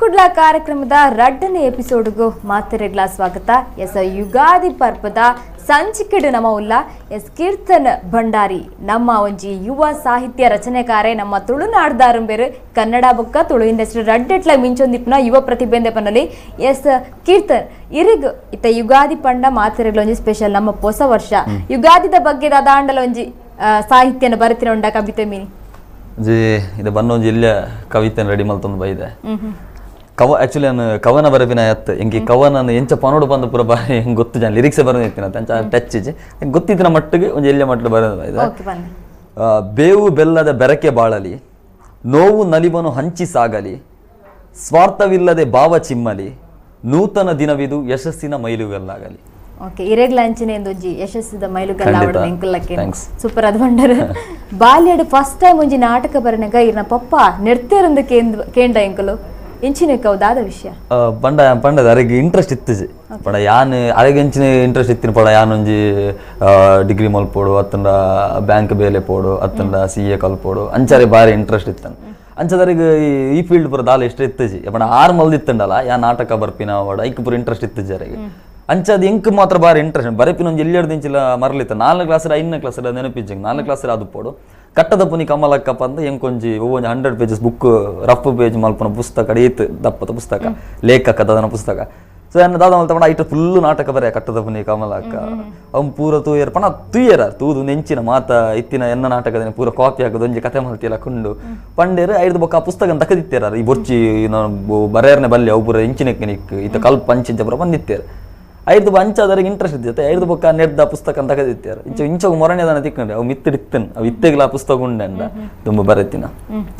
Kudla ಕಾರ್ಯಕ್ರಮದ ರಡ್ಡನೇ ಎಪಿಸೋಡ್ಗೂ ಮಾತೆರೆಗ್ಲಾ ಸ್ವಾಗತ. ಎಸ್ ಯುಗಾದಿ ಪರ್ಬದ ಸಂಚಿಕೆಡು ನಮ್ಮ ಉಲ್ಲ ಎಸ್ ಕೀರ್ತನ್ ಭಂಡಾರಿ ನಮ್ಮ ಒಂಜಿ ಯುವ ಸಾಹಿತ್ಯ ರಚನೆಕಾರೆ, ನಮ್ಮ ತುಳುನಾಡ್ದಾರಂಬೇರು ಕನ್ನಡ ಬೊಕ್ಕ ತುಳು ಇಂಡಸ್ಟ್ರಿ ರಡ್ಡೆಟ್ಲ ಮಿಂಚೊಂದಿಪ್ಪುನ ಯುವ ಪ್ರತಿಭೆಂದೆ ಪನ್ನಲಿ. ಎಸ್ ಕೀರ್ತನ್ ಇರಿಗ್ ಇತ್ತ ಯುಗಾದಿ ಪಂಡ ಮಾತೆರೆಗ್ಲ ಒಂಜಿ ಸ್ಪೆಷಲ್ ನಮ್ಮ ಹೊಸ ವರ್ಷ ಯುಗಾದಿದ ಬಗ್ಗೆ ದಾದಾಂಡಲ ಒಂಜಿ ಸಾಹಿತ್ಯನ ಬರೆತಿನ ಉಂಡ ಕವಿತೆ ಮೀನಿ ಜಿ ಇದು ಬನ್ನೊಂಜಿ ಇಲ್ಲೇ ಕವಿತೆ ರೆಡಿ ಮಲ್ತೊಂದು ಬೈದೆ. ಕವ ಆಕ್ಚುಲಿ ನಾನು ಕವನ ಬರಪಿನ ಎತ್ತು ಎಂಕಿ ಕವನ ಎಂಚ ಪನೋಡು ಬಂದು ಪೂರ ಬಾರಿ ಹೆಂಗೆ ಗೊತ್ತು ಜನ ಲಿರಿಕ್ಸ್ ಬರೋದು ಇತ್ತಿನ ಅಂಚ ಟಚ್ ಇಜ್ಜಿ ಗೊತ್ತಿತ್ತಿನ ಮಟ್ಟಿಗೆ ಒಂಜಿ ಎಲ್ಲಿಯ ಮಟ್ಟಿಗೆ ಬರೋದು ಬೈದೆ. ಬೇವು ಬೆಲ್ಲದ ಬೆರಕೆ ಬಾಳಲಿ, ನೋವು ನಲಿವನು ಹಂಚಿ ಸಾಗಲಿ, ಸ್ವಾರ್ಥವಿಲ್ಲದೆ ಭಾವ ಚಿಮ್ಮಲಿ, ನೂತನ ದಿನವಿದು ಯಶಸ್ಸಿನ ಮೈಲುಗಲ್ಲಾಗಲಿ. ಓಕೆ, ಇರೆಗ್ಲಾಂಚಿನ ಒಂಜಿ ಯಶಸ್ಸಿದ ಮೈಲುಗಲ್ಲಾವಡ ಎಂಕುಲಕ್ಕೆ ಸೂಪರ್ ಅದು ಬಂಡರು. ಬಾಲ್ಯಡ್ ಫಸ್ಟ್ ಟೈಮ್ ಒಂಜಿ ನಾಟಕ ಬರನಗ ಇರ್ನ ಪಪ್ಪ ನೆಡ್ತೇರಂದು ಕೇಂಡ ಎಂಕುಲು ಇಂಚಿನ ಕೌದಾದ ವಿಷಯ ಪಂಡ ಪಂಡದ ಅರೆಗೆ ಇಂಟ್ರೆಸ್ಟ್ ಇತ್ತಿಜಿ ಪಂಡ ಯಾನ್ ಅರೆಗೆ ಇಂಚಿನ ಇಂಟ್ರೆಸ್ಟ್ ಇತ್ತಿನ ಪಡ ಯಾನ್ ಒಂಜಿ ಡಿಗ್ರಿ ಮಲ್ಪೋಡು ಅತ್ತಂಡ ಬ್ಯಾಂಕ್ ಬೇಲೆ ಪೋಡು ಅತ್ತಂಡ ಸಿ ಎ ಕಲ್ಪೋಡು ಅಂಚಾರೆ ಬಾರಿ ಇಂಟ್ರೆಸ್ಟ್ ಇತ್ತನ್. ಅಂಚದರಿಗೆ ಈ ಫೀಲ್ಡ್ ಪೂರ ದಾಲ ಇಷ್ಟ ಇತ್ತಿಜಿ ಪಂಡ ಆರು ಮಲ್ದಿತ್ತಂಡಲ್ಲ ಯಾ ನಾಟಕ ಬರ್ಪಿನ ಅವಡ ಐಕ್ ಪೂರ ಇಂಟ್ರೆಸ್ಟ್ ಇತ್ತಿಜಿ ಅರೆಗೆ. ಅಂಚದ ಎಂಕ್ ಮಾತ್ರ ಬಾರಿ ಇಂಟ್ರೆಸ್ಟ್ ಬರೆಪಿನ ಒಂಜಿ ಎಲ್ಲಿಯರ್ದು ಇಂಚಿಲ ಮರಲಿತ್ತ 4ನೇ ಕ್ಲಾಸ್ 5ನೇ ಕ್ಲಾಸ್ ನೆನಪಿಜ್ಜಂಗೆ 4ನೇ ಕ್ಲಾಸ್ ಅದು ಪೋಡು ಕಟ್ಟದ ಪುನಿ ಕಮಲಕ್ಕಪ್ಪ ಅಂತ ಎಂಕೊಂಜಿ ಒಂಜಿ 100 pages book rough page ಮಲ್ಪನ ಪುಸ್ತಕ ಏತ್ ದಪ್ಪದ ಪುಸ್ತಕ ಲೇಖಕ ದದನ ಪುಸ್ತಕ. ಸೊ ಎನ್ನ ದಾದ ಮಲ್ತ ಐಟ ಫುಲ್ಲು ನಾಟಕ ಬರೆಯ ಕಟ್ಟದ ಪುನಿ ಕಮಲಕ್ಕ ಅವ್ನು ಪೂರ ತೂಯರ್ ಪಣ ತೂಯರ ತೂದು ನೆಂಚಿನ ಮಾತ ಇತ್ತಿನ ಎನ್ನ ನಾಟಕದ ಪೂರ ಕಾಪಿ ಹಾಕೋದು ಒಂಜಿ ಕತೆ ಮಲ್ತಿಲ್ಲ ಕುಂಡು ಪಂಡೇರು ಐದು ಬೊಕ್ಕ ಆ ಪುಸ್ತಕ ತಕದಿತ್ತೇರ ಈ ಬೊರ್ಚಿ ಬರೆಯರ್ನೆ ಬಲ್ಲೆ ಅವು ಪೂರ ಇಂಚಿನಕ್ಕೆ ನಿಕ್ ಇತ್ತ ಕಲ್ಪ ಅಂಚಿಂಚ ಪೂರ ಬಂದಿತ್ತೇರು ಐದು ಅಂಚಾದರಿಗೆ ಇಂಟ್ರೆಸ್ಟ್ ಇದ್ದಿತ್ತೆ ಐದು ಬೊಕ್ಕ ನೆಡ್ದ ಪುಸ್ತಕ ಅಂತ ಕದಿತ್ತಾರೆ ಇಂಚ ಇಂಚ ಮೊರನೆದಾನ ತಿಕ್ಕೊಂಡೆ ಅವು ಮಿತ್ತಿಡಿತ್ತನ್ ಅವು ಇತ್ತೆಗ್ಲ ಪುಸ್ತಕ ಉಂಡೆ ತುಂಬ ಬರತ್ತಿನ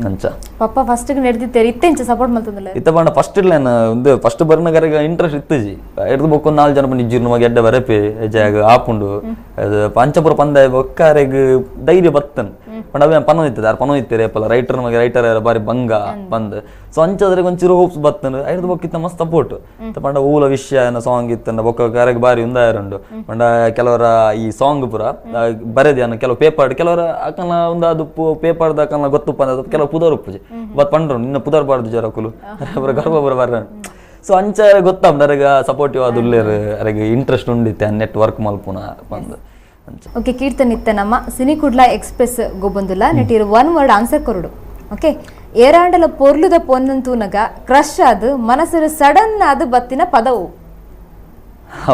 ಅಂಚ ಪಪ್ಪ ಫಸ್ಟ್ ನೆಡ್ದಿತ್ತೇರು ಇತ್ತೆ ಇಂಚ ಸಪೋರ್ಟ್ ಮಲ್ತಂದಲ್ಲ ಇತ್ತ ಬಂಡ ಫಸ್ಟ್ ಇಲ್ಲ ಒಂದು ಫಸ್ಟ್ ಬರ್ನಗರಿಗೆ ಇಂಟ್ರೆಸ್ಟ್ ಇತ್ತಜಿ ಐದು ಬೊಕ್ಕ 4 ಜನ ಬಂದು ಇಜ್ಜಿರು ನಮಗೆ ಎಡ್ಡೆ ಬರಪೆ ಜಾಗ ಆಪುಂಡು ಪಂಚಪುರ ಪಂದಾಯ ಬೊಕ್ಕ ಅರೆಗ್ ಧೈರ್ಯ ಬತ್ತನ್ ಪಂಡ ಅವೇ ಪನ್ನೋ ಇತ್ತದೆ ಯಾರು ಪನ್ನೋ ಇತ್ತೇರೆ ಪಲ್ಲ ರೈಟರ್ ನಮಗೆ ರೈಟರ್ ಬಾರಿ ಬಂಗ ಬಂದ್ ಸೊ ಅಂಚಾದ್ರೆ ಒಂಚೂರು ಹೋಪ್ಸ್ ಬತ್ತನ್ ಐದು ಬೊಕ್ಕ ಇತ್ತ ಮಸ್ತ್ ಸಪೋರ್ಟ್ ಪಂಡ ಊಲ ವಿಷಯ ಸಾಂಗ್ ಇತ್ತಂಡ ಬೊಕ್ಕ ಕರೆಗ್ ಬಾರಿ ಉಂದಾಯರುಂಡು ಪಂಡ ಕೆಲವರ ಈ ಸಾಂಗ್ ಪೂರ ಬರೆದ ಕೆಲವು ಪೇಪರ್ ಕೆಲವರ ಅಕನ ಒಂದು ಅದು ಪೇಪರ್ದ ಅಕನ ಗೊತ್ತುಪ್ಪ ಅಂದ ಕೆಲವು ಪುದರ್ ಉಪ್ಪುಜಿ ಬತ್ ಪಂಡ್ರು ನಿನ್ನ ಪುದರ್ ಬಾರ್ದು ಜರಕುಲು ಗರ್ಭ ಪುರ ಬರ್ರ. ಸೊ ಅಂಚ ಗೊತ್ತಾಪ ಅರೆಗ ಸಪೋರ್ಟಿವ್ ಅದು ಉಲ್ಲೇರು ಅರೆಗೆ ಇಂಟ್ರೆಸ್ಟ್ ಉಂಡಿತ್ತೆ ನೆಟ್ ವರ್ಕ್ ಮಲ್ಪುನ ಬಂದು. ಓಕೆ ಕೀರ್ತನ್ ಇತ್ತ ನಮ್ಮ ಸಿನಿ ಕುಡ್ಲಾ ಎಕ್ಸ್ಪ್ರೆಸ್ ಗೊಬ್ಬಂದುಲ್ಲ ನೆಟ್ಟಿರು 1 ವರ್ಡ್ ಆನ್ಸರ್ ಕೊರಡು. ಓಕೆ, ಏರಾಂಡಲ ಪೊರ್ಲುದ ಪೊನ್ನಂತೂನಗ ಕ್ರಶ್ ಅದು ಮನಸ್ಸು ಸಡನ್ ಅದು ಬತ್ತಿನ ಪದವು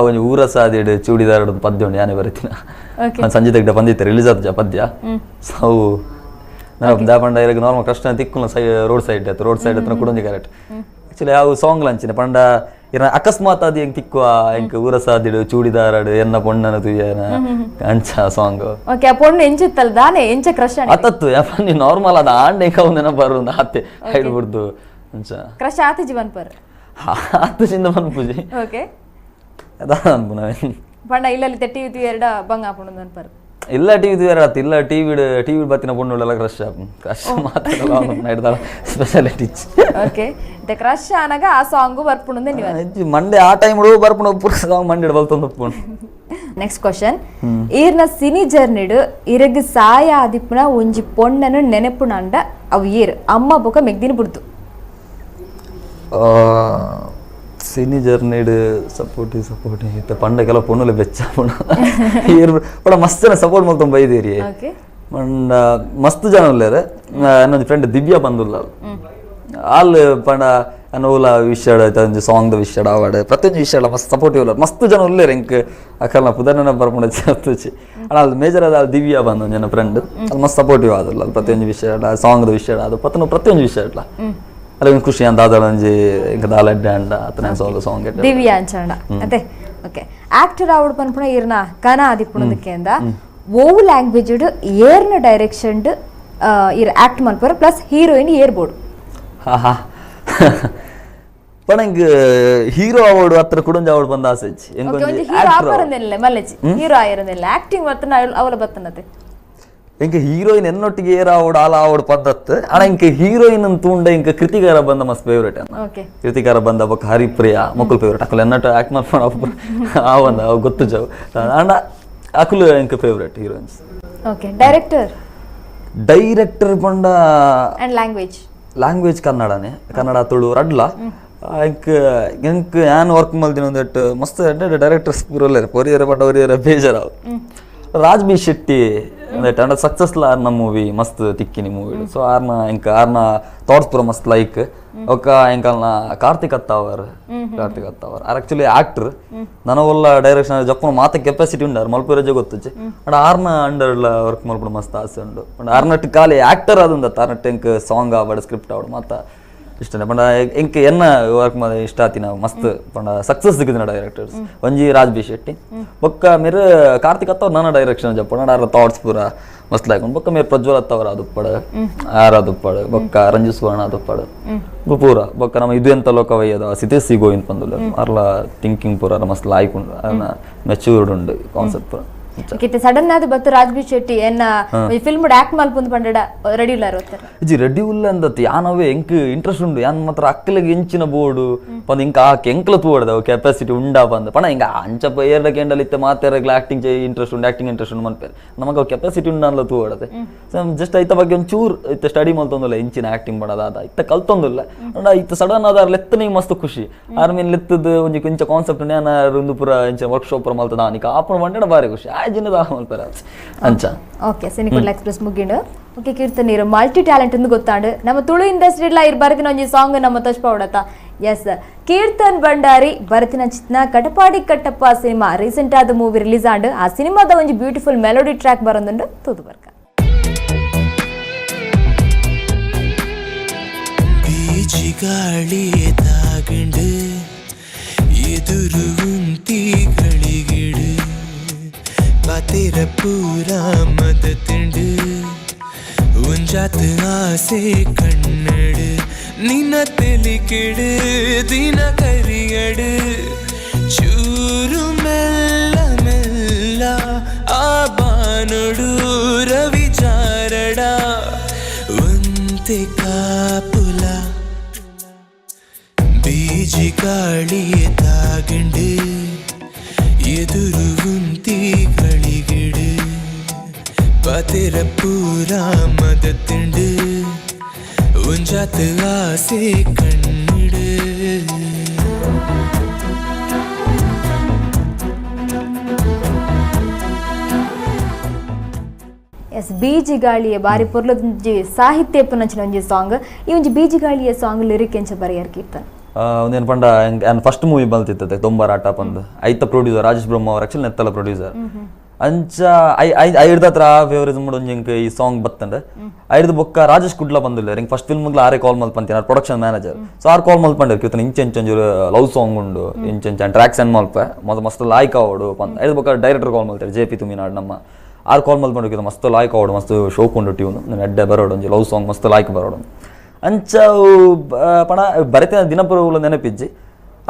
ಒಂಜಿ ಊರ ಸಾದಿಡು ಚೂಡಿದಾರ ಪದ್ಯ ಉಂಡು ಯಾನೇ ಬರೀತಿನ ಸಂಜೆ ತೆಗ್ದ ಪಂದಿತ್ತೆ ರಿಲೀಸ್ ಆದ ಪದ್ಯ. ಸೊ ಅವು ಪಂಡ ಇರಗ ನಾರ್ಮಲ್ ಕಷ್ಟ ತಿಕ್ಕುನ ಸೈ ರೋಡ್ ಸೈಡ್ ಆಯ್ತು ರೋಡ್ ಸೈಡ್ ಹತ್ರ ಕುಡೊಂಜಿ ಕರೆಕ್ಟ್ ಆಕ್ಚುಲಿ ಯಾವ ಸಾಂಗ್ ಲಂಚಿನ ಪಂಡ ಇರ ಅಕಸ್ಮಾತ್ ಅದು ಹೆಂಗ್ ತಿಕ್ಕುವ ಎಂಕ್ ಊರ ಸಾದಿಡು ಚೂಡಿದಾರಡು ಎನ್ನ ಪೊಣ್ಣನ ತುಯ್ಯನ ಅಂಚ ಸಾಂಗ್. ಓಕೆ, ಆ ಪೊಣ್ಣು ಎಂಚಿತ್ತಲ್ಲ ದಾನೆ ಎಂಚ ಕ್ರಶ್ ಆತತ್ತು ಯಪ್ಪ ನೀ ನಾರ್ಮಲ್ ಅದ ಆಂಡೆ ಕೌಂದೆನ ಬರು ಆತೆ ಹೈಡ್ ಬಿಡ್ದು ಅಂಚ ಕ್ರಶ್ ಆತ ಜೀವನ್ ಪರ್ ಆತು ಚಿಂದ ಮನ್ಪುಜಿ. ಓಕೆ ಪಂಡ ಇಲ್ಲ ಟಿವಿ ಎರಡ ಬಂಗ ಆಪುಂಡು ಅನ್ಪರ್ ಇಲ್ಲ ಟಿವಿ ಎರಡು ಆತು ಇಲ್ಲ ಟಿವಿ ಟಿವಿ ಬತ್ತಿನ ಪೊಣ್ಣುಳೆಲ್ಲ ಕ್ರಶ್ ಕ್ರಶ್ ಮಾತಾಡಲ್ಲ speciality. Okay, the crush ಆನಗ ಆ ಸಾಂಗ್ ಬರ್ಪುಂಡು ನೀವು ಮಂಡೆ ಆ ಟೈಮ್ ಬರ್ಪುಂಡು ಪೂರ ಸಾಂಗ್ ಮಂಡೆ ಬಲ್ತೊಂದು ಉಪ್ಪುಂಡು. ನೆಕ್ಸ್ಟ್ ಕ್ವಶನ್, ಈರ್ನ ಸಿನಿ ಜರ್ನಿಡು ಇರಗ್ ಸಾಯ ಆದಿಪ್ಪುನ ಒಂಜಿ ಪೊಣ್ಣನು ನೆನಪುನಂಡ ಅವು ಈರ್ ಅಮ್ಮ ಬೊಕ ಮೆಗ್ದಿನ ಬುಡ್ದು. ಸಿನಿ ಜರ್ನಿಡ್ ಸಪೋರ್ಟಿ ಸಪೋರ್ಟಿ ಇತ್ತ ಪಂಡ ಕೆಲವು ಪೊಣ್ಣುಲೆ ಬೆಚ್ಚ ಪೊಣ್ಣ ಪಡ ಮಸ್ತ್ ಜನ ಸಪೋರ್ಟ್ ಮಲ್ತೊಂದು ಬೈದೇರಿ ಪಂಡ ಮಸ್ತ್ ಜನ ಉಲ್ಲೇರು. ಅನ್ನೊಂದು ಫ್ರೆಂಡ್ ದಿವ್ಯಾ ಬಂದುಲ್ಲ ಆಲ್ ಪಂಡ ಅನ್ನೋಲ ವಿಷಯ ಒಂಜಿ ಸಾಂಗ್ದ ವಿಷಯ ಆವಾಡು ಪ್ರತಿಯೊಂದು ವಿಷಯ ಮಸ್ತ್ ಸಪೋರ್ಟಿವ್ ಉಲ್ಲ ಮಸ್ತ್ ಜನ ಉಲ್ಲೇರು ಎಂಕ್ ಅಕಲ್ನ ಪುದರ್ನ ಬರ್ಪುಂಡ ಚರ್ತುಚಿ ಅಣ್ಣ ಅಲ್ಲಿ ಮೇಜರ್ ಆದ ಅಲ್ಲಿ ದಿವ್ಯಾ ಬಂದು ಒಂಜಿ ನನ್ನ ಫ್ರೆಂಡ್ ಅಲ್ಲಿ ಮಸ್ತ್ ಸಪೋರ್ಟಿವ್ ಆದಲ್ಲ ಅಲ್ಲಿ ಪ್ರತಿಯೊಂದು ವಿಷಯ ಸಾಂಗ್ದ ವಿಷಯ ಅದು ಪತ್ತನ ಪ್ರತಿಯೊಂದು ವಿಷಯ ಇಟ್ಲ ಅಲ್ಲ ಒಂದು ಖುಷಿ ಅಂತ ದಾದಳ ಒಂಜಿ ದಾಲ ಅಡ್ಡೆ ಅಂಡ ಅತನ ಸೋಲ ಸಾಂಗ್ ದಿವ್ಯಾ ಅಂಚಂಡ ಅದೇ. ಓಕೆ, ಆಕ್ಟರ್ ಆವಡ್ ಪನ್ಪುನ ಈರ್ನ ಕನ ಆದಿಪ್ಪುನದಕ್ಕೆ ಅಂದ ಓವು ಲ್ಯಾಂಗ್ವೇಜ್ ಏರ್ನ ಡೈರೆಕ್ಷನ್ ಈರ್ ಆಕ್ಟ್ ಮಲ್ಪರ ಪ್ಲಸ್ ಹೀರೋಯಿನ್ ಏರ್ಬೋಡು. ಹಾ ಹಾ ಪಣ ಇಂಕ್ ಹೀರೋ ಅವಾರ್ಡ್ ಹತ್ರ ಕುಡೊಂಜಿ ಅವಾರ್ಡ್ ಬಂದ ಆಸೆ ಎಂಕೊಂಜಿ ಹೀರೋ ಆಪರಂದೆಲ್ಲ ಮಲ್ಲೆಜಿ ಹೀರೋ ಆಯರಂದೆಲ್ಲ ಆಕ್ಟಿಂಗ್ ಬರ್ತನ ಅವಲ ಬರ್ತನತೆ ಇಂಕ ಹೀರೋಯಿನ್ ಎನ್ನೊಟ್ಟಿಗೆ ಏರ ಆವಡ್ ಆಲ ಆವಡ್ ಪದ್ದತ್ ಅಣ ಇಂಕ ಹೀರೋಯಿನ್ ತೂಂಡ ಇಂಕ ಕೃತಿಕಾರ ಬಂದ ಮಸ್ತ್ ಫೇವರೇಟ್ ಅನ್ನ. ಕೃತಿಕಾರ ಬಂದ ಬೊಕ್ಕ ಹರಿಪ್ರಿಯ ಮೊಕ್ಕಲ್ ಫೇವರೇಟ್ ಅಕುಲು ಎನ್ನಟ ಆಕ್ಟ್ ಮಲ್ಪಣ ಆ ಬಂದ ಅವು ಗೊತ್ತು ಜವು ಅಣ್ಣ ಅಕುಲು ಇಂಕ favourite heroines. Okay, director director ಪಂಡ and language language ಕನ್ನಡನೇ, ಕನ್ನಡ ತುಳು ರಡ್ಲ. ಎಂಕ್ ಎಂಕ್ ಯಾನ್ ವರ್ಕ್ ಮಲ್ದಿನ ಒಂದೆಟ್ಟು ಮಸ್ತ್ ಎಡ್ಡೆ ಡೈರೆಕ್ಟರ್ಸ್ ಪೂರಲ್ಲ ಒರಿಯರ ಪಂಡ ಒರಿಯರ ಬೇಜಾರಾವು. ರಾಜ್ ಬಿ ಶೆಟ್ಟಿ ಒಂದೆಟ್ಟು ಅಂಡ ಸಕ್ಸಸ್ ಲ ಆರ್ನ ಮೂವಿ ಮಸ್ತ್ ತಿಕ್ಕಿನಿ ಮೂವಿ. ಸೊ ಆರ್ನ ಎಂಕ್ ಆರ್ನ ಥಾಟ್ಸ್ ಪೂರ ಮಸ್ತ್ ಲೈಕ್. ಒಕ್ಕ ಎಂಕಲ್ನ Karthik Attavar, Karthik Attavar are actually actor, ನನಗೊಲ್ಲ direction ಜಪ್ಪನ ಮಾತ ಕೆಪಾಸಿಟಿ ಉಂಡು ಆರ್ ಮಲ್ಪು ರಜೆ ಗೊತ್ತುಚ್ಚಿ. ಅಂಡ್ ಆರ್ನ ಅಂಡರ್ ವರ್ಕ್ ಮಲ್ಪುಡು ಮಸ್ತ್ ಆಸೆ ಉಂಡು. ಪಂಡ ಆರ್ನಟ್ಟು ಖಾಲಿ ಆಕ್ಟರ್ ಆದುಂಡ ಆರ್ನಟ್ಟು ಎಂಕ್ ಸಾಂಗ್ ಆವಡ್ ಸ್ಕ್ರಿಪ್ಟ್ ಆವಡ್ ಮಾತ ಇಷ್ಟನೇ. ಪಂಡ ಎಂಕ್ ಎನ್ನ ವರ್ಕ್ ಇಷ್ಟ ಆತಿನ ಮಸ್ತ್ ಪಂಡ ಸಕ್ಸಸ್ ಸಿಕ್ಕಿದಿನ ಡೈರೆಕ್ಟರ್ಸ್ ಒಂಜಿ ರಾಜ್ ಬಿ ಶೆಟ್ಟಿ, ಬೊಕ್ಕ ಮೇರ್ ಕಾರ್ತಿಕ್ ಅತ್ತವ್ರು ನನ್ನ ಡೈರೆಕ್ಷನ್ ಜಪ್ಪಣ ಆರ್ನ ಥಾಟ್ಸ್ ಪೂರ ಮಸ್ತ್ ಲೈಕ್. ಬೊಕ್ಕ ಮೇರ್ ಪ್ರಜ್ವಲ್ ಅತ್ತವರ ಅದುಪ್ಪಡು, ಆರ್ ಅದುಪ್ಪಡು, ಬೊಕ್ಕ ರಂಜು ಸುವರ್ಣ ಅದುಪ್ಪಡು ಪೂರ. ಬೊಕ್ಕ ನಮ್ಮ ಇದು ಎಂತ ಲೋಕವಯ್ಯದ ಸಿತೇಶ್ ಸಿ ಗೋವಿಂದ್ ಪಂದುಲ್ಲ ಅರ್ಲ ಥಿಂಕಿಂಗ್ ಪೂರ ಮಸ್ತ್ ಲಾಯ್ಕ್ ಉಂಡು, ಅರ್ನ ಮೆಚ್ಯೂರ್ಡ್ ಉಂಡು ಕಾನ್ಸೆಪ್ಟ್ ಪೂರ. ಸಡನ್ ಆದ ಬತ್ತು ರಾಜ್ ಬಿ ಶೆಟ್ಟಿ ಎನ್ನ ಫಿಲ್ಮ್ ಆಕ್ಟ್ ಮಲ್ಪುಂದು ಪಂಡಡ ರೆಡಿ ಇಲ್ಲ ಇಜ್ಜಿ, ರೆಡಿ ಉಲ್ಲ ಅಂದತ್ತು ಯಾನವೇ ಎಂಕ್ ಇಂಟ್ರೆಸ್ಟ್ ಉಂಡು. ಯಾನ್ ಮಾತ್ರ ಅಕ್ಕಲಿಗೆ ಎಂಚಿನ ಬೋರ್ಡು ಪಂದ್ ಇಂಕ ಆಕೆ ಎಂಕ್ಲ ತೂವಡ್ದ ಕೆಪಾಸಿಟಿ ಉಂಡಾ ಪಂದ್ ಪಣ ಹಿಂಗ ಅಂಚಪ್ಪ ಏರ್ಡ ಕೇಂಡಲ್ ಇತ್ತೆ ಮಾತೆರಗ್ಲ ಆಕ್ಟಿಂಗ್ ಇಂಟ್ರೆಸ್ಟ್ ಉಂಡು, ಆಕ್ಟಿಂಗ್ ಇಂಟ್ರೆಸ್ಟ್ ಉಂಡು ಮನ್ಪೇರು ನಮಗ ಕೆಪಾಸಿಟಿ ಉಂಡು ಅನ್ಲ ತೂವಡದೆ. ಸೊ ಜಸ್ಟ್ ಐತ ಬಗ್ಗೆ ಒಂಚೂರು ಇತ್ತ ಸ್ಟಡಿ ಮಲ್ತೊಂದಿಲ್ಲ ಇಂಚಿನ ಆಕ್ಟಿಂಗ್ ಮಾಡೋದ ಇತ್ತ ಕಲ್ತೊಂದಿಲ್ಲ. ಅಂಡ ಇತ್ತ ಸಡನ್ ಆದ ಲೆತ್ತನಿಗೆ ಮಸ್ತ್ ಖುಷಿ. ಆರ್ ಮೀನ್ ಲೆತ್ತದ ಒಂಜಿ ಕೊಂಚ ಕಾನ್ಸೆಪ್ಟ್ ನ್ಯಾನ ಒಂದು ಪೂರ ಇಂಚಿನ ವರ್ಕ್ಶಾಪ್ ಮಲ್ತದ ಆನಿಕ ಆಪಣ ಮಂಡಡ ಬಾರಿ ಖುಷಿ ಅಂಚ. ಓಕೆ, ಸಿನಿ ಕುಡ್ಲ ಎಕ್ಸ್ಪ್ರೆಸ್ ಮುಗಿಂಡು. ಓಕೆ ಕೀರ್ತನ್, ನೀರು ಮಲ್ಟಿ ಟ್ಯಾಲೆಂಟ್ ಎಂದು ಗೊತ್ತಾಂಡು ನಮ್ಮ ತುಳು ಇಂಡಸ್ಟ್ರಿ ಇರ್ ಬರೆದಿನ ಒಂಜಿ ಸಾಂಗ್ ನಮ್ಮ ತೋಚ್ಪಾವಡತ್ತ. ಎಸ್, ಕೀರ್ತನ್ ಭಂಡಾರಿ ಬರೆದಿನ ಚಿತ್ನ ಕಟಪಾಡಿ ಕಟ್ಟಪ್ಪ ಸಿನಿಮಾ ರೀಸೆಂಟ್ ಆದ ಮೂವಿ ರಿಲೀಸ್ ಆಂಡು. ಆ ಸಿನಿಮಾದ ಒಂಜಿ beautiful melody track ಬರೋದುಂಡು ತೂದು ಬರ್ಕ. ಗಾಳಿ ತಾಗಂಡು ಎದುರು ಗಳಿಗಿಡು ಪಾತೆರ ಪೂರ ಮದತಿಂಡು ಒಂಜಾತ ಆಸೆ ಕಣ್ಣಡು ನಿನ್ನ ತೆಲಿಕೆಡು ದಿನ ಕರಿಯಡು ಚೂರು ಮೆಲ್ಲ ಮೆಲ್ಲ ಆ ಬಾನುಡು ರವಿ ಚಾರಡ ಒಂತೆ ಕಾಪುಲ ಬೀಜಿ ಗಾಳಿ ತಾಗಂಡು ಎದುರು ಗಳಿಗಿಡು ಪಾತೆರ ಪೂರ ಮದತಿಂಡು ಒಂಜಾತ ಆಸೆ ಕಣ್ಣಿಡು. ಎಸ್, ಬೀಜಿ ಗಾಳಿಯ ಬಾರಿ ಪೊರ್ಲದೊಂಜಿ ಸಾಹಿತ್ಯ ಪುನಂಚಿನ ಒಂಜಿ ಸಾಂಗ್. ಈ ಒಂಜಿ ಬೀಜಿ ಗಾಳಿಯ ಸಾಂಗ್ ಲಿರಿಕ್ ಎಂಚ ಬರೆಯರ್ ಕೀರ್ತನ್? ಒಂದೇನು ಪಂಡ ಫಸ್ಟ್ ಮೂವಿ ಬಲ್ತಿತ್ತದೆ ದೊಂಬರಾಟ ಪಂದ್ ಐತ ಪ್ರೊಡ್ಯೂಸರ್ ರಾಜೇಶ್ ಬ್ರಹ್ಮ ಅವ್ರ ಆಕ್ಚುಲಿ ನೆತ್ತಲ ಪ್ರೊಡ್ಯೂಸರ್. ಅಂಚ I I ಐಡ್ದ ಹತ್ರ ಫೇವರಿಸಮ್ ಒಂಜಿ ಎಂಕ್ ಈ ಸಾಂಗ್ ಬತ್ತಂಡ್. ಐಡ್ದು ಬೊಕ್ಕ ರಾಜೇಶ್ ಕುಡ್ಲ ಬಂದಿಲ್ಲ ಹಿಂಗೆ ಫಸ್ಟ್ ಫಿಲ್ಮ್ಗ್ಲ ಆರೇ ಕಾಲ್ ಮಲ್ಪಂತೀನಿ, R production manager. So R ಕಾಲ್ ಮಲ್ಪಂಡಿರ್ ಕೀರ್ತನ್ ಇಂಚ ಇಂಚ ಒಂಜಿ ಲವ್ ಸಾಂಗ್ ಉಂಡು ಇಂಚ ಇಂಚ ಟ್ರ್ಯಾಕ್ಸ್ ಸೆಂಡ್ ಮಲ್ಪ ಮಸ್ತ್ ಮಸ್ತ್ ಲಾಯ್ಕ್ ಆವಡು ಪಂದ್. ಐದು ಬೊಕ್ಕ ಡೈರೆಕ್ಟರ್ ಕಾಲ್ ಮಲ್ತಾರೆ ಜೆ ಪಿ ತುಮಿನಾಡ್ ನಮ್ಮ ಆರ್ ಕಾಲ್ ಮಲ್ಪಂಡು ಮಸ್ತ್ ಲಾಯ್ಕ್ ಆವಡು ಮಸ್ತ್ ಶೋಕ್ ಉಂಡು ಟ್ಯೂನ್ ನಾನು ಎಡ್ಡೆ ಬರೋಡು ಒಂಜಿ ಲವ್ ಸಾಂಗ್ ಮಸ್ತ್ ಲಾಯ್ಕ್ ಬರೋಡು ಅಂಚ ಪಣ ಬರೆತಿನ ದಿನಪುರ ನೆನಪಿಜ್ಜಿ.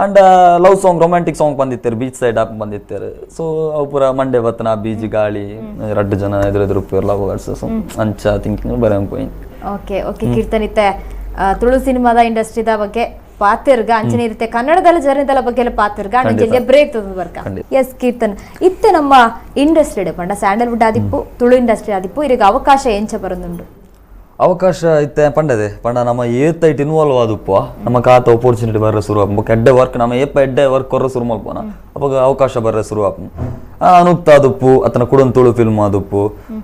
And love song romantic song ಬಂದಿತ್ತಾರೆ beach side app ಬಂದಿತ್ತಾರೆ. So ಅವು ಪೂರ ಮಂಡೆ ಬತ್ತನ ಬೀಜಿ ಗಾಳಿ ರಡ್ಡು ಜನ ಎದುರು ಎದುರು love birds. So ಅಂಚ ಥಿಂಕಿಂಗ್ ಬರ ಪೋಯಿನ್. ಓಕೆ ಓಕೆ ಕೀರ್ತನ್, ಇತ್ತೆ ತುಳು ಸಿನಿಮಾದ ಇಂಡಸ್ಟ್ರಿದ ಬಗ್ಗೆ ಪಾತಿರ್ಗ ಅಂಚನೆ ಇರುತ್ತೆ ಕನ್ನಡದಲ್ಲ ಜರ್ನಿದಲ್ಲ ಬಗ್ಗೆ ಎಲ್ಲ ಪಾತಿರ್ಗ ಅಂಚೆ ಬ್ರೇಕ್ ತಂದು ಬರ್ಕ. ಎಸ್ ಕೀರ್ತನ್, ಇತ್ತೆ ನಮ್ಮ ಇಂಡಸ್ಟ್ರಿ ಪಂಡ ಸ್ಯಾಂಡಲ್ವುಡ್ ಆದಿಪ್ಪು ತುಳು ಇಂಡಸ್ಟ್ರಿ ಆದಿಪ್ಪು ಇರಿಗೆ ಅವಕಾಶ ಎಂಚ ಬರೋದುಂಡು? ಅವಕಾಶ ಇತ್ತೆ ಪಂಡದೆ ಪಂಡ ನಮ್ಮ ಏತೈಟ್ ಇನ್ವಾಲ್ವ್ ಆದುಪ್ಪ ನಮ್ಮ ಕಾತ ಅಪೋರ್ಚುನಿಟಿ ಬರ್ರೆ ಶುರು ಆಪ ಬೊಕ್ಕ ಎಡ್ಡೆ ವರ್ಕ್ ನಮ್ಮ ಏಪ ಎಡ್ಡೆ ವರ್ಕ್ ಕೊರ್ರೆ ಶುರು ಮಲ್ಪೋನ ಅವಾಗ ಅವಕಾಶ ಬರ್ರೆ ಶುರು ಆಪ ಅನುಕ್ತ ಆದುಪ್ಪು ಅತನ ಕುಡನ್ ತುಳು ಫಿಲ್ಮ್ ಆದುಪ್ಪು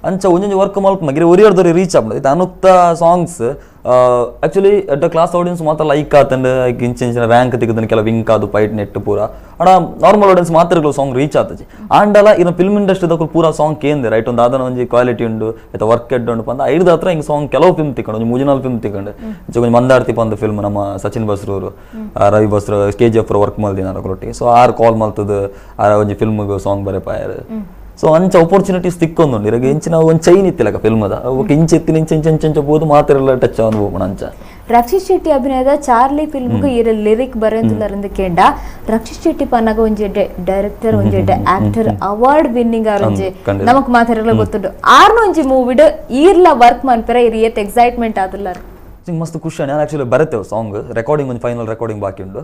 ಅಂಚ ಒಂಜೊಂಜಿ ವರ್ಕ್ ಮಲ್ಪ ಮಗಿರಿ ಒರಿಯರ್ದೊರಿ ರೀಚ್ ಆಪುಂಡು. ಇತ್ತೆ ಅನುಕ್ತ ಸಾಂಗ್ಸ್ ಆಕ್ಚುಲಿ ಎಡ್ಡೆ ಕ್ಲಾಸ್ ಆಡಿಯನ್ಸ್ ಮಾತ್ರ ಲೈಕ್ ಆತಂಡ್ ಇಂಚ ಇಂಚಿನ ರ್ಯಾಂಕ್ ತಿಕ್ಕದನ್ ಕೆಲವು ವಿಂಕ್ ಆದು ಪೈಟ್ ನೆಟ್ ಪೂರ ಅಡ ನಾರ್ಮಲ್ ಆಡಿಯನ್ಸ್ ಮಾತ್ರ ಸಾಂಗ್ ರೀಚ್ ಆತಜಿ. ಆಂಡಲ ಇನ್ನು ಫಿಲ್ಮ್ ಇಂಡಸ್ಟ್ರಿದಕ್ಕೂ ಪೂರ ಸಾಂಗ್ ಕೇಂದ್ರ ರೈಟ್ ಒಂದು ಆದನ ಒಂಜಿ ಕ್ವಾಲಿಟಿ ಉಂಡು ಆಯ್ತಾ ವರ್ಕ್ ಎಡ್ ಉಂಡು ಪಂದ ಐದು ಹತ್ರ ಹಿಂಗೆ ಸಾಂಗ್ ಕೆಲವು ಫಿಲ್ಮ್ ತಿಕ್ಕೊಂಡು ಒಂಜಿ ಮೂಜಿನಾಲ್ ಫಿಲ್ಮ್ ತಿಕ್ಕೊಂಡು ಇಂಚ ಒಂಜಿ ಮಂದಾರ್ತಿ ಪಂದ ಫಿಲ್ಮ್ ನಮ್ಮ Sachin Basrur Ravi Basrur K G F work ಮಲ್ದಿನ ರೊಟ್ಟಿಗೆ. ಸೊ ಆರ್ ಕಾಲ್ ಮಲ್ತದ ಆ ಒಂಜಿ ಫಿಲ್ಮ್ಗೆ ಸಾಂಗ್ ಬರೆಪಾಯರ್. ಸೊ ಅಂಚ ಅಪರ್ಚುನಿಟೀಸ್ ತಿಕ್ಕೊಂದುಂಡು ಇರಗ ಇಂಚಿನ ಒಂದು ಚೈನ್ ಇತ್ತಿಲ್ಲಕ ಫಿಲ್ಮದ ఒక ಇಂಚ ಎತ್ತಿನ ಇಂಚ ಇಂಚ ಇಂಚ ಇಂಚ ಬೋದು ಮಾತ್ರ ಟಚ್ ಆನ್ ಹೋಗೋಣ ಅಂಚ. ರಕ್ಷಿತ್ ಶೆಟ್ಟಿ ಅಭಿನಯದ ಚಾರ್ಲಿ ಫಿಲ್ಮ್ಗೂ ಈ ಲಿರಿಕ್ ಬರೆಯಂತುಲ್ಲರಂದು ಕೇಂಡ ರಕ್ಷಿತ್ ಶೆಟ್ಟಿ ಪನ್ನಾಗ ಒಂಜಿ ಡೈರೆಕ್ಟರ್ ಒಂಜಿ actor award winning ಒಂಜಿ ನಮಕ್ ಮಾತಾಡಲ್ಲ ಗೊತ್ತುಂಡು. ಆರ್ನ ಒಂಜಿ ಮೂವಿಡ್ ಈರ್ಲ ವರ್ಕ್ ಮನ್ಪೆರ ಇರ್ ಏತ್ ಎಕ್ಸೈಟ್ಮೆಂಟ್ ಆದುಲ್ಲಾರ ಮಸ್ತ್ ಖುಷಿ. ನಾನು ಆಕ್ಚುಲಿ ಬರೆತೇವೆ ಸಾಂಗ್ ರೆಕಾರ್ಡಿಂಗ್ ಒಂದು ಫೈನಲ್ ರೆಕಾರ್ಡಿಂಗ್ ಬಾಕಿ ಉಂಡು.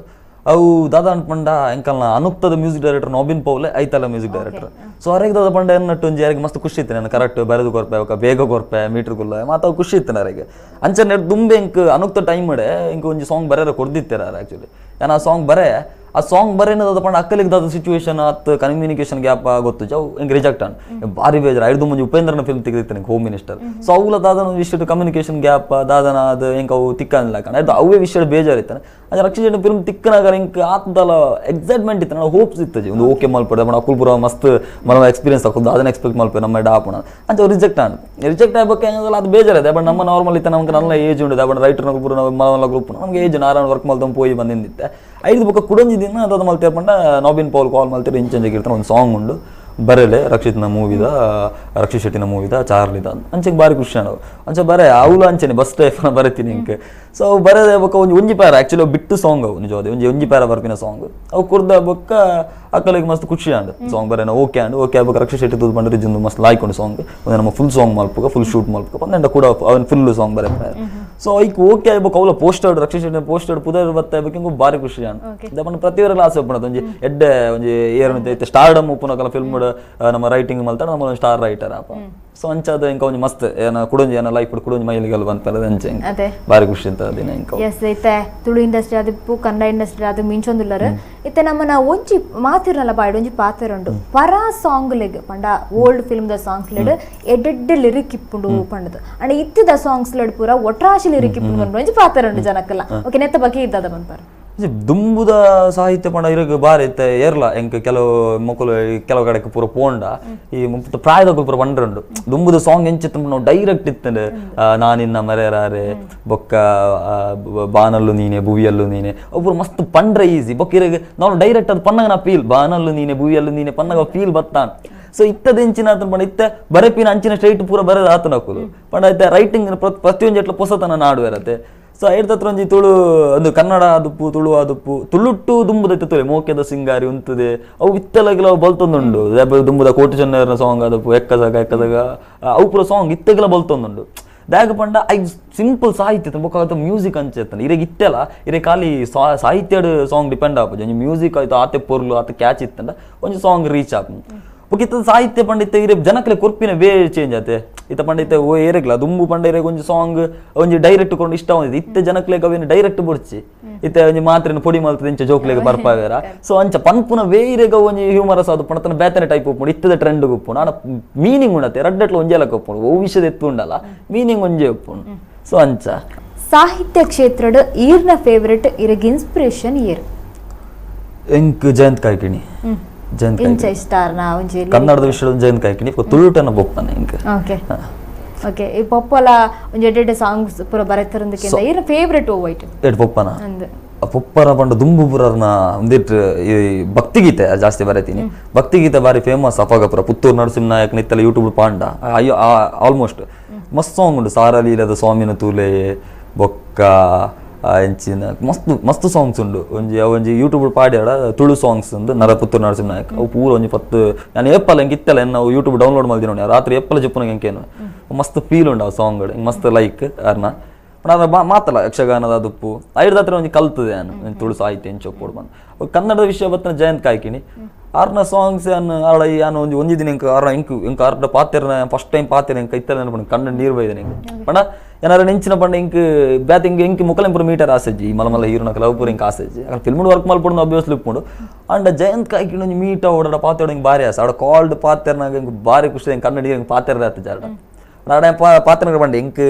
ಅವು ದಾದಾ ಅನ್ಪಂಡ ಎಂಕಲ್ನ ಅನುಕ್ತದ ಮ್ಯೂಸಿಕ್ ಡೈರೆಕ್ಟರ್ ನಾಬಿನ್ ಪೌಲೆ ಐತಲ್ಲ music director. So ಅರೆಗೆ ದಾದ ಪಂಡ ಎನ್ನಟ್ಟು ಒಂಜಿ ಯಾರಿಗೆ ಮಸ್ತ್ ಖುಷಿ ಇತ್ತು ನಾನು ಕರೆಕ್ಟ್ ಬರೆದು ಕೊರ್ಪೆ ಅವಕ ಬೇಗ ಕೊರ್ಪೆ ಮೀಟರ್ ಗುಲ್ಲ ಮಾತು ಖುಷಿ ಇತ್ತು ಅರೆಗೆ ಅಂಚನೆ ದುಂಬೆ ಇಂಕ್ ಅನುಕ್ತ ಟೈಮ್ ಇಡೆ ಇಂಕ ಒಂಜಿ ಸಾಂಗ್ ಬರೆಯರ ಕೊರ್ದಿತ್ತಾರೆ ಆಕ್ಚುಲಿ. ಯಾನ್ ಆ ಸಾಂಗ್ ಬರೆ ಆ ಸಾಂಗ್ ಬರೇನದ ಪಂಡ ಅಕ್ಕಲಿಗೆ ದಾದ ಸಿಚುವೇಶನ್ ಆತ್ ಕಮ್ಯುನಿಕೇಶನ್ ಗ್ಯಾಪ್ ಗೊತ್ತು ಅವು ಹಿಂಗೆ ರಿಜೆಕ್ಟ್ ಆನ್ ಭಾರಿ ಬೇಜಾರು. ಐದು ಮುಂಜಿ ಉಪೇಂದ್ರನ ಫಿಲ್ಮ್ ತೆಗೆದಿತ್ತು home minister. So ಅವುಲ ದಾದನ ವಿಷಯದ ಕಮ್ಯುನಿಕೇಶನ್ ಗ್ಯಾಪ್ ದಾದನ ಅದು ಹಿಂಗೆ ಅವು ತಿಕ್ಕನಿಲ್ಲ ಕಣ ಅದು ಅವೇ ವಿಷಯ ಬೇಜಾರಿತ್ತಾನೆ. ಅದೇ ರಕ್ಷಿತ ಫಿಲ್ಮ್ ತಿಕ್ಕನಾಗ ಹಿಂಗೆ ಆತದಲ್ಲ ಎಕ್ಸೈಟ್ಮೆಂಟ್ ಇತ್ತು, ನಾವು ಹೋಪ್ಸ್ ಇತ್ತು ಒಂದು ಓಕೆ ಮಲ್ಪಡೆ ಬಟ್ ಅಕ್ಕುಲ್ ಪುರ ಮಸ್ತ್ ಮನ ಎಕ್ಸ್ಪೀರಿಯನ್ಸ್ ಹಾಕೋದು ಅದನ್ನ ಎಕ್ಸ್ಪೆಕ್ಟ್ ಮಲ್ಪೆ ನಮ್ಮ ಡಾಪಣ ಅಂತ ಅವ್ರು reject on reject ಆಗ್ಬೇಕು ಹೆಂಗಲ್ಲ ಅದು ಬೇಜಾರಿದೆ. ಬಟ್ ನಮ್ಮ ನಾರ್ಮಲ್ ಇತ್ತು ನಮ್ಗೆ ನನ್ನ ಏಜ್ ಉಂಟು ಬಟ್ ರೈಟರ್ನ ಪೂರ ಮಲ ಗ್ರೂಪ್ ನಮ್ಗೆ ಏಜ್ ನಾರಾಯಣ ವರ್ಕ್ ಮಲ್ತಂದು ಪೋಯಿ ಬಂದಿಂದಿತ್ತೆ. ಐದು ಬೊಕ್ಕ ಕುಡೊಂಜಿ ದಿನ ಅದಾದ ಮಲ್ತೇರ್ ಪಂಡ ನಾಬಿನ್ ಪೌಲ್ ಕಾಲ್ ಮಲ್ತೇರ್ ಇಂಚಂಜೆ ಇರ್ತಾನೆ ಒಂದು ಸಾಂಗ್ ಉಂಡು ಬರೆಲೆ ರಕ್ಷಿತ್ನ ಮೂವಿದ ರಕ್ಷಿತ್ ಶೆಟ್ಟಿನ ಮೂವಿದ ಚಾರ್ಲಿದ ಅಂಚೆಗೆ ಭಾರಿ ಖುಷಿ ನಾವು ಅಂಚೆ ಬರೆ ಅವಳು ಅಂಚೆನೆ ಬಸ್ ಟೈಪ್ನ ಬರೆತೀನಿ ಇಂಕ್. ಸೊ ಅವು ಬರೆದ ಬೊಕ್ಕ ಒಂಜಿ ಒಂಜಿ ಪ್ಯಾರ ಆ್ಯಕ್ಚುಲಿ ಅವು ಬಿಟ್ಟು ಸಾಂಗ್ ಅವು ನಿಜವಾದ ಒಂಜಿ ಒಂಜಿ ಪ್ಯಾರ ಬರ್ಪಿನ ಸಾಂಗ್ ಅವು ಕುರ್ದ ಬೊಕ್ಕ ಅಕ್ಕಲಿಗೆ ಮಸ್ತ್ ಖುಷಿ and song Barena okay and okay ಬೊಕ್ಕ ರಕ್ಷಿತ್ ಶೆಟ್ಟಿ ತೂದು ಬಂದ್ರೆ ಜಿಂದು ಮಸ್ತ್ ಲಾಯ್ಕೊಂಡು ಸಾಂಗ್ ಒಂದು ನಮ್ಮ ಫುಲ್ ಸಾಂಗ್ ಮಲ್ಪುಗ ಫುಲ್ ಶೂಟ್ ಮಲ್ಪುಗ ಪಂದಂಡ ಕೂಡ ಅವನ್ ಫುಲ್ ಸಾಂಗ್ ಬರೆ. ಸೊ ಐಕ್ ಓಕೆ ಆಗ್ಬೇಕು ಅವಳ ಪೋಸ್ಟರ್ ರಕ್ಷಿತ್ ಶೆಟ್ಟಿ ಪೋಸ್ಟರ್ ಪುದರ್ ಬತ್ತ ಹಿಂಗು ಭಾರಿ ಖುಷಿ ಅಂಡ್ ದಪ್ಪನ ಪ್ರತಿಯೊರಲ್ಲ ಆಸೆ ಉಪ್ಪುನದು ಒಂಜಿ ಎಡ್ಡೆ ಒಂಜಿ ಏರ್ ಇತ್ತೆ ಸ್ಟಾರ್ಡಮ್ ಉಪ್ಪುನಕಲ ಫಿಲ್ಮ್ ನಮ್ಮ ರೈಟಿಂಗ್ ಮಲ್ತಾಡ ನಮ್ಮ ಸ್ಟಾರ್ ರೈಟರ್ ಆಪ. ಸೊ ಅಂಚಾದ ಇಂಕ ಒಂಜಿ ಮಸ್ತ್ ಏನ ಕುಡೊಂಜಿ ಏನ ಲೈಫ್ ಕುಡೊಂಜಿ ಮೈಲಿಗಲ್ ಬಂತಲ್ಲ ಅಂಚೆ ಭಾರಿ ಖುಷಿ ಅಂತ ದಿನ ಇಂಕ. ಎಸ್ ಇತ್ತೆ ತುಳು ಇಂಡಸ್ಟ್ರಿ ಅದು ಕನ್ನಡ ಇಂಡಸ್ಟ್ರಿ ಅದು ಮಿಂಚೊಂದುಲ್ಲರು ಇತ್ತೆ ನಮ್ಮನ ಒಂಜಿ ಮಾತಿರಲ್ಲ ಬಾಯ್ಡ್ ಒಂಜಿ ಪಾತ್ರ ಉಂಡು ಪರ ಸಾಂಗ್ ಲೆಗ್ ಪಂಡ old film the songs LED ಎಡ್ಡೆಡ್ಡೆ lyric ಇಪ್ಪುಂಡು ಪಂಡದು ಅಂಡ್ ಇತ್ತಿದ ಸಾಂಗ್ಸ್ ಲೆಡ್ ಪೂರ ಒಟ್ರಾಶಿ ಲಿರಿಕ್ ಇಪ್ಪುಂಡು ಪಂಡ ಒಂಜಿ ಪಾತ್ರ ಉಂಡು ಜನಕ್ಕೆಲ್ಲ. ಓಕೆ ನೆತ್ತ ಬಗ್ಗೆ ಇದ್ದದ ಬಂತಾರ ದುಂಬುದ ಸಾಹಿತ್ಯ ಪಂಡ ಇರಗ್ ಬಾರಿ ಇತ್ತೆ ಏರ್ಲ ಎಂಕ್ ಕೆಲವು ಮೊಕಲು ಕೆಲವು ಕಡೆಗೆ ಪೂರ ಪೋಂಡ ಈ ಪ್ರಾಯದ ಪೂರ ಪಂಡ್ರುಂಡು ದುಂಬುದ ಸಾಂಗ್ ಎಂಚಿತ್ತು ನಾವು ಡೈರೆಕ್ಟ್ ಇತ್ತಂಡು ನಾನಿನ್ನ ಮರೆಯರಾರೆ ಬೊಕ್ಕ ಬಾನಲ್ಲು ನೀನೆ ಭುವಿಯಲ್ಲು ನೀನೆ ಒಬ್ಬರು ಮಸ್ತ್ ಪಂಡ್ರೆ ಈಸಿ ಬೊಕ್ಕ ಇರಗ್ ನಾವು ಡೈರೆಕ್ಟ್ ಅದು ಪನ್ನಗ ನಾ ಫೀಲ್ ಬಾನಲ್ಲು ನೀನೆ ಭುವಿಯಲ್ಲು ನೀನೆ ಪನ್ನಗ ಫೀಲ್ ಬತ್ತಾನ್. ಸೊ ಇತ್ತದ ಎಂಚಿನ ಆತನ ಪಂಡ ಇತ್ತೆ ಬರೆಪಿನ ಅಂಚಿನ ಸ್ಟ್ರೈಟ್ ಪೂರ ಬರೆದ ಆತನ ಹಾಕುದು ಪಂಡ ಇತ್ತೆ ರೈಟಿಂಗ್ ಪ್ರತಿಯೊಂದು ಎಟ್ಲ ಪೊಸತನ ನಾಡುವೆರತ್ತೆ. ಸೊ ಐಡ್ದತ್ರ ಒಂಜಿ ತುಳು ಒಂದು ಕನ್ನಡ ಆದುಪ್ಪು ತುಳು ಆದುಪ್ಪು ತುಳುಟ್ಟು ದುಂಬುದೈತೆ ತುಳು ಮೋಕೆದ ಸಿಂಗಾರಿ ಉಂತದೆ ಅವು ಇತ್ತೆಲಗೆಲ್ಲ ಅವು ಬಲ್ತೊಂದುಂಡು ದುಂಬುದ ಕೋಟಿ ಚೆನ್ನೈಯರ್ನ ಸಾಂಗ್ ಆದಪ್ಪು ಎಕ್ಕಸಗ ಎಕ್ಕಸಗ ಅವು ಪೂರ ಸಾಂಗ್ ಇತ್ತೆಗೆಲ್ಲ ಬಲ್ತೊಂದುಂಡು. ದಾಗ ಪಂಡ I simple ಸಾಹಿತ್ಯ ಬೊಕ್ಕ ಮ್ಯೂಸಿಕ್ ಅಂಚೆತ್ತಂಡ ಇರೆಗ್ ಇತ್ತೆಲ್ಲ ಇರೆ ಖಾಲಿ ಸಾಹಿತ್ಯಡ್ ಸಾಂಗ್ ಡಿಪೆಂಡ್ ಆಪುಜಿ ಒಂಜಿ ಮ್ಯೂಸಿಕ್ ಆಯ್ತು ಆತೆ ಪೊರ್ಲು ಆತ ಕ್ಯಾಚ್ ಇತ್ತಂಡ ಒಂಜಿ ಸಾಂಗ್ ರೀಚ್ ಆಪುಂಡು. ಬೊಕ್ಕ ಇತ್ತ ಸಾಹಿತ್ಯ ಪಂಡಿತ ಇರೆ ಜನಕ್ಲೆ ಕೊರ್ಪಿನ ವೇ ಚೇಂಜ್ ಆತೆ ಇತ್ತ ಪಂಡಿತ ಓ ಏರೆಗ್ಲ ದುಂಬು ಪಂಡ ಇರೆಗ್ ಒಂಜಿ ಸಾಂಗ್ ಒಂಜಿ ಡೈರೆಕ್ಟ್ ಕೊಂಡು ಇಷ್ಟ ಒಂದಿತ್ತು ಇತ್ತೆ ಜನಕ್ಲೆಗ್ ಅವೇನು ಡೈರೆಕ್ಟ್ ಬೊಡ್ಚಿ ಇತ್ತೆ ಒಂಜಿ ಮಾತ್ರೆನ ಪೊಡಿ ಮಲ್ತದೆ ಇಂಚ ಜೋಕ್ಲೆಗ್ ಬರ್ಪಾವೇರ. ಸೊ ಅಂಚ ಪನ್ಪುನ ವೇ ಇರೆಗ ಒಂಜಿ ಹ್ಯೂಮರಸ್ ಅದು ಪಂಡ ಬೇತನೆ ಟೈಪ್ ಉಪ್ಪುಂಡು ಇತ್ತದ ಟ್ರೆಂಡ್ ಉಪ್ಪುಂಡು ಆನ ಮೀನಿಂಗ್ ಉಂಡತೆ ರಡ್ಡಟ್ಲ ಒಂಜೆ ಲಕ್ಕ ಉಪ್ಪುಂಡು ಓ ವಿಷಯದ ಎತ್ತು ಉಂಡಲ್ಲ ಮೀನಿಂಗ್ ಒಂಜೆ ಉಪ್ಪುಂಡು. ಸೊ ಅಂಚ ಸಾಹಿತ್ಯ ಕ್ಷೇತ್ರಡ್ ಈರ್ನ ಫೇವರೆಟ್ ಇರೆಗ್ ಇನ್ಸ್ಪಿರೇಷನ್ ಏರ್ ಎಂಕ್ ಜಯಂತ್ ಕಾಯ್ಕಿಣಿ. ಕನ್ನಡದ ವಿಷಯದ ಜಯಂತ್ ಕಾಯ್ಕಿಣಿ ತುಳುಟನ ಬೊಪ್ಪನ ಎಂಕ್. ಓಕೆ ಓಕೆ ಈ ಪೊಪ್ಪಲ ಒಂಜಿ ಎಡ್ಡೆಡ್ಡೆ ಸಾಂಗ್ಸ್ ಪೂರ ಬರೆತರಂದಕ್ಕೆ ಈರ್ನ ಫೇವರೆಟ್ ಓ ವೈಟ್ ಎಡ್ ಪೊಪ್ಪನ ಪೊಪ್ಪರ ಪಂಡ ದುಂಬು ಪುರರ್ನ ಒಂದಿಟ್ಟು ಈ ಭಕ್ತಿಗೀತೆ ಜಾಸ್ತಿ ಬರೆತೀನಿ. ಭಕ್ತಿಗೀತೆ ಬಾರಿ ಫೇಮಸ್ ಅಪಗಪುರ ಪುತ್ತೂರು ನರಸಿಂಹ ನಾಯಕ್ ನಿತ್ತಲ ಯೂಟ್ಯೂಬ್ ಪಾಂಡ ಅಯ್ಯೋ ಆಲ್ಮೋಸ್ಟ್ ಮಸ್ತ್ ಸಾಂಗ್ ಉಂಟು ಸಾರಲೀಲದ ಸ್ವಾಮಿನ ತೂಲೆ ಬೊಕ್ಕ ಎಂಚಿನ ಮಸ್ತ್ ಮಸ್ತ್ ಸಾಂಗ್ಸ್ ಉಂಡು ಒಂಜಿ ಒಂಜಿ ಯೂಟ್ಯೂಬ್ ಪಾಡ್ಯಾಡ ತುಳು ಸಾಂಗ್ಸ್ ಉಂಡು ನರ ಪುತ್ತೂರು ನರಸಿಂಹ ನಾಯಕ್ ಅವು ಪೂರ ಒಂಜಿ ಪತ್ತು ನಾನು ಏಪಲ್ ಎಂಕ್ ಇತ್ತಲ್ಲ ನಾವು ಯೂಟ್ಯೂಬ್ ಡೌನ್ಲೋಡ್ ಮಲ್ದಿ ನೋಡಿ ರಾತ್ರಿ ಏಪಲ ಜಪ್ಪುನಗ ಎಂಕೇನು ಮಸ್ತ್ ಫೀಲ್ ಉಂಡು ಆ ಸಾಂಗ್ ಮಸ್ತ್ ಲೈಕ್ ಅರ್ನ ಅದ ಮಾತಲ್ಲ ಯಕ್ಷಗಾನದ ದುಪ್ಪು ಐಡ್ದಾತ್ರ ಒಂಜಿ ಕಲ್ತದೆ ನಾನು ತುಳು ಸಾಹಿತ್ಯ ಎಂಚೊಪ್ಪೋಡು ಬಂದು. ಕನ್ನಡದ ವಿಷಯ ಬತ್ತನ ಜಯಂತ್ ಕಾಯ್ಕಿಣಿ ಆರ್ನ ಸಾಂಗ್ಸ್ ಅನ್ನ ಆಡ ಯಾನು ಒಂಜಿ ಒಂಜಿ ದಿನ ಎಂಕ್ ಆರ್ನ ಎಂಕ್ ಎಂಕ್ ಆರ್ಡ ಪಾತೆರ್ನ ಫಸ್ಟ್ ಟೈಮ್ ಪಾತೆರ್ ಎಂಕ್ ಇತ್ತಲ್ಲ ನೆನಪು ಕಣ್ಣು ನೀರು ಬೈದನೆ ಎಂಕ್ ಪಂಡ ಏನಾರ ನೆಂಚಿನ ಪಂಡ ಎಂಕ್ ಬ್ಯಾತ್ ಎಂಕ್ ಎಂಕ್ ಮುಕಲೆಂಪುರ ಮೀಟರ್ ಆಸೆಜ್ಜಿ ಈ ಮಲ ಮಲ ಹೀರೋನ ಲವ್ ಎಂಕ್ ಆಸೆಜ್ಜಿ ಅక్కడ ಫಿಲ್ಮ್ ವರ್ಕ್ ಮಲ್ಪೊಡು ಅಬ್ವಿಯಸ್ಲಿ ಉಪ್ಪುಂಡು. ಅಂಡ ಜಯಂತ್ ಕಾಯ್ಕಿಣಿ ಒಂಜಿ ಮೀಟ ಓಡಾಡ ಪಾತೆರ್ಡ ಎಂಕ್ ಬಾರಿ ಆಸೆ ಆಡ ಕಾಲ್ಡ್ ಪಾತೆರ್ನಾಗ ಎಂಕ್ ಬಾರಿ ಖುಷಿ ಎಂಕ್ ಕಣ್ಣು ನೀರು ಎಂಕ್ ಪಾತೆರ್ದ ಆತ ಜಾಡ ಆಡ ಪಾತೆರ್ನಾಗ ಪಂಡ ಎಂಕ್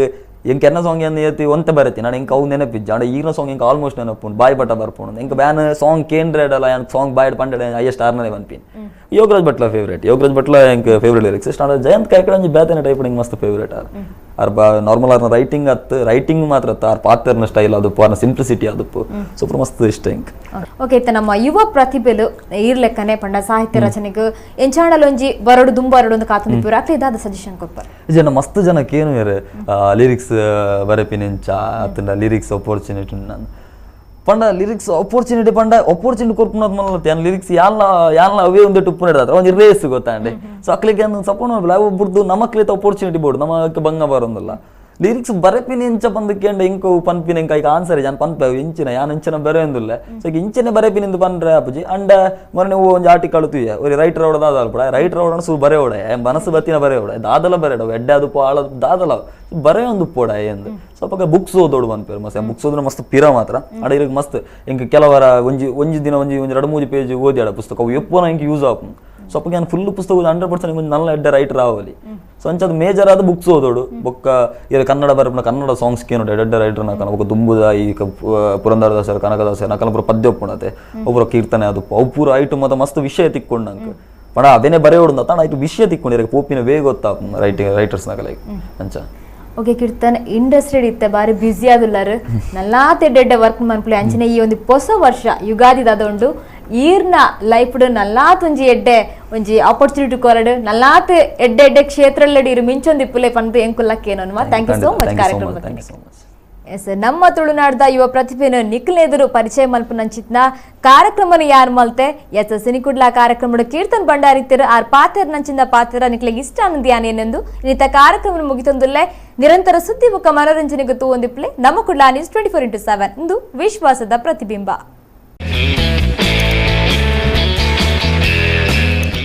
ಎಂಕ್ ಎನ್ನ ಸಾಂಗ್ ಏನು ಏತಿ ಒಂತೆ ಬರತಿ ನಾನು ಎಂಕ್ ಅವು ನೆನಪಿಜ್ಜ ಅಂಡ ಈಗಿನ ಸಾಂಗ್ ಎಂಕ್ ಆಲ್ಮೋಸ್ಟ್ ನೆನಪುಂಡು ಬಾಯ್ ಬಟ ಬರ್ಪುಂಡು ಎಂಕ್ ಬ್ಯಾನ್ ಸಾಂಗ್ ಕೇಂದ್ರಡಲ್ಲ ಯಾನ್ ಸಾಂಗ್ ಬಾಯ್ ಪಂಡಡ ಹೈಯೆಸ್ಟ್ ಆರ್ನಲೆ ಪನ್ಪಿನ್. ಯೋಗರಾಜ್ ಭಟ್ಲ ಫೇವ್ರೇಟ್ ಯೋಗರಾಜ್ ಭಟ್ಲ ಎಂಕ್ ಫೇವ್ರೇಟ್ ಲಿರಿಕ್ಸ್ ಅಂಡ ಜಯಂತ್ ಕಾಯ್ಕಡೆ ಒಂಜಿ ಬೇತನೆ ಟೈಪ್ ಎಂಕ್ ಮಸ್ತ್ favourite R R ಬಾ ನಾರ್ಮಲ್ ಆರ್ನ ರೈಟಿಂಗ್ ಅತ್ತು ರೈಟಿಂಗ್ ಮಾತ್ರ ಅತ್ತ ಆರ್ ಪಾತ್ರನ ಸ್ಟೈಲ್ ಅದುಪ್ಪು ಆರ್ನ ಸಿಂಪ್ಲಿಸಿಟಿ ಅದುಪ್ಪು ಸೂಪರ್ ಮಸ್ತ್ ಇಷ್ಟ ಎಂಕ್. ಓಕೆ ಇತ್ತ ನಮ್ಮ ಯುವ ಪ್ರತಿಭೆಲು ಈರ್ಲೆಕ್ಕನೆ ಪಂಡ ಸಾಹಿತ್ಯ ರಚನೆಗೆ ಎಂಚಾಣಲೊಂಜಿ ಬರಡು ದುಂಬರಡು ಒಂದು ಕಾತಂದು ಪೂರ ಅಕ್ಲೆ ಇದಾದ ಸಜೆಷನ್ ಕೊರ್ಪರ್ ಜನ ಮಸ್ತ್ ಜನಕ್ಕೆ ಏನು ಬೇರೆ ಲಿರಿಕ್ಸ್ ಬರೆಪಿನೆಂಚ ಅತ್ತಂಡ ಲಿರಿಕ್ಸ್ ಅಪರ್ಚುನಿಟಿ ನಾನು ಪಂಡ ಲಿರಿಕ್ಸ್ ಅಪರ್ಚುನಿಟಿ ಪಂಡ ಅಪರ್ಚುನಿಟಿ ಕೊರ್ಪುನದ ಮಲ್ಲ ಲಿರಿಕ್ಸ್ ಯಾಲ್ನ ಯಾಲ್ನ ಅವೇ ಒಂದೇ ಟುಪ್ಪು ನಡ್ದಾತ್ರ ಒಂಜಿ ರೇಸ್ ಗೊತ್ತಾಂಡೆ. ಸೊ ಅಕ್ಲಿಗೆ ಸಪೋರ್ಟ್ ಮಾಡಲ್ಲ ಅವು ಬುಡ್ದು ನಮಕ್ಲಿತ ಅಪರ್ಚುನಿಟಿ ಬೋಡು ನಮಕ್ಕೆ ಭಂಗ ಬರೋಂದಲ್ಲ. ಲಿರಿಕ್ಸ್ ಬರೆಪಿನ ಎಂಚ ಪಂದ್ ಕೇಂಡ ಇಂಕು ಪನ್ಪಿನ ಇಂಕ ಐಕ್ ಆನ್ಸರ್ ಯಾನ್ ಪನ್ಪೆ ಇಂಚಿನ ಯಾನ್ ಇಂಚಿನ ಬರೆಯೊಂದುಲ್ಲೆ. ಸೊ ಇಂಚನೆ ಬರೆಪಿನಿಂದು ಪನ್ರೆ ಆಪುಜಿ. ಅಂಡ ಮೊನ್ನೆ ಒಂಜಿ ಆರ್ಟಿಕಲ್ ತೂಯ, ಒರಿ ರೈಟರ್ ಅವಡ ದಾದ ಅಲ್ಪಡ ರೈಟರ್ ಅವಡ ಸು ಬರೆಯೋಡ, ಮನಸ್ಸು ಬತ್ತಿನ ಬರೆಯೋಡ, ದಾದಲ ಬರೆಯೋಡ, ಎಡ್ಡೆ ಅದು ಆಳ ದಾದಲ ಬರೆಯೊಂದು ಪೋಡ ಎಂದು. ಸ್ವಲ್ಪ ಬುಕ್ಸ್ ಓದೋಡು ಪನ್ಪೇರು ಮಸ್ತ್ ಬುಕ್ಸ್ ಓದ್ರೆ ಮಸ್ತ್ ಪಿರ ಮಾತ್ರ ಅಡ ಇರಗ್ ಮಸ್ತ್ ಇಂಕ ಕೆಲವರ ಒಂಜಿ ಒಂಜಿ ದಿನ ಒಂಜಿ ಒಂಜಿ ಎರಡು ಮೂಜಿ ಪೇಜ್ ಓದಿಯಾಡ ಪುಸ್ತಕ ಅವು ಎಪ್ಪೋನ ಇಂಕ ಯೂಸ್ ಆಪುಂಡು. ಸೊ ಅಪ್ಪಗೆ ನಾನು ಫುಲ್ ಪುಸ್ತಕ 100% ಒಂಜಿ ನಲ್ಲ ಎಡ್ಡೆ ರೈಟರ್ ಆವಲಿ. ಸೊ ಅಂಚದ ಮೇಜರ್ ಆದ ಬುಕ್ಸ್ ಓದೋಡು. ಬೊಕ್ಕ ಇರ ಕನ್ನಡ ಬರಪುನ ಕನ್ನಡ ಸಾಂಗ್ಸ್ ಕೇನೋಡು ಎಡ್ಡೆ ರೈಟರ್ ನಕನ ಬೊಕ್ಕ ದುಂಬುದ ಈ ಪುರಂದರದಾಸರ ಕನಕದಾಸರ ನಕನ ಪೂರ ಪದ್ಯ ಒಪ್ಪುಣತೆ ಒಬ್ಬರ ಕೀರ್ತನೆ ಅದು ಅವು ಪೂರ ಐಟು ಮತ್ತ ಮಸ್ತ್ ವಿಷಯ ತಿಕ್ಕೊಂಡಂಕ ಪಣ ಅವೇನೆ ಬರೆಯೋಡು ತಾಣ ಐಟು ವಿಷಯ ತಿಕ್ಕೊಂಡಿರ ಪೋಪಿನ ವೇಗ ಗೊತ್ತಾ ರೈಟಿಂಗ್ ರೈಟರ್ಸ್ ನಕಲೈಕ್ ಅಂಚ. ಓಕೆ ಕೀರ್ತನ್, ಇಂಡಸ್ಟ್ರಿ ಇತ್ತೆ ಬಾರಿ ಬ್ಯುಸಿ ಆದುಲ್ಲಾರು, ನಲ್ಲಾತ್ ಎಡ್ಡೆ ವರ್ಕ್ ಮನ್ಪುಲೆ. ಅಂಚನೆ ಈ ಒಂದು ಹೊಸ ವರ್ಷ ಯುಗಾದಿ ದಾದ ಈರ್ನ ಲೈಫ್ ನಲ್ಲಾತ್ ಒಂಜಿ ಎಡ್ಡೆ ಒಂಜಿ ಆಪರ್ಚುನಿಟಿ ಕೊರಡು ನಲ್ಲಾತ್ ಎಡ್ಡೆ ಎಡ್ಡೆ ಕ್ಷೇತ್ರದಲ್ಲಿ ಇರು ಮಿಂಚೊಂದು ಇಪ್ಪುಲೆ ಪಂದು ಎಂಕುಲ್ಲಕ್ಕೇನೋ. Thank you so much ಕಾರ್ಯಕ್ರಮ. ಎಸ್, ನಮ್ಮ ತುಳುನಾಡ್ದ ಯುವ ಪ್ರತಿಭೆಯನ್ನು ನಿಖಿಲೆದುರು ಪರಿಚಯ ಮಲ್ಪುನಂಚಿತ್ನ ಕಾರ್ಯಕ್ರಮನ ಯಾರು ಮಲ್ತೆ ಎಸ್ ಸಿನಿಕುಡ್ಲ ಕಾರ್ಯಕ್ರಮದ ಕೀರ್ತನ್ ಭಂಡಾರಿ ತಿರು ಆರ್ ಪಾತೆರ್ ನಂಚಿಂದ ಪಾತೆರ ನಿಕ್ಲೆಗ್ ಇಷ್ಟ ಆನಂದ ಯಾನೇನೆಂದು ಇನ್ನಿತ ಕಾರ್ಯಕ್ರಮ ಮುಗಿತೊಂದುಲ್ಲೆ. ನಿರಂತರ ಸುದ್ದಿ ಮುಖ ಮನೋರಂಜನೆಗೆ ತೂವೊಂದಿಪ್ಲೆ ನಮ್ಮ ಕುಡ್ಲ ನ್ಯೂಸ್ 24x7 ಇಂದು ವಿಶ್ವಾಸದ ಪ್ರತಿಬಿಂಬ.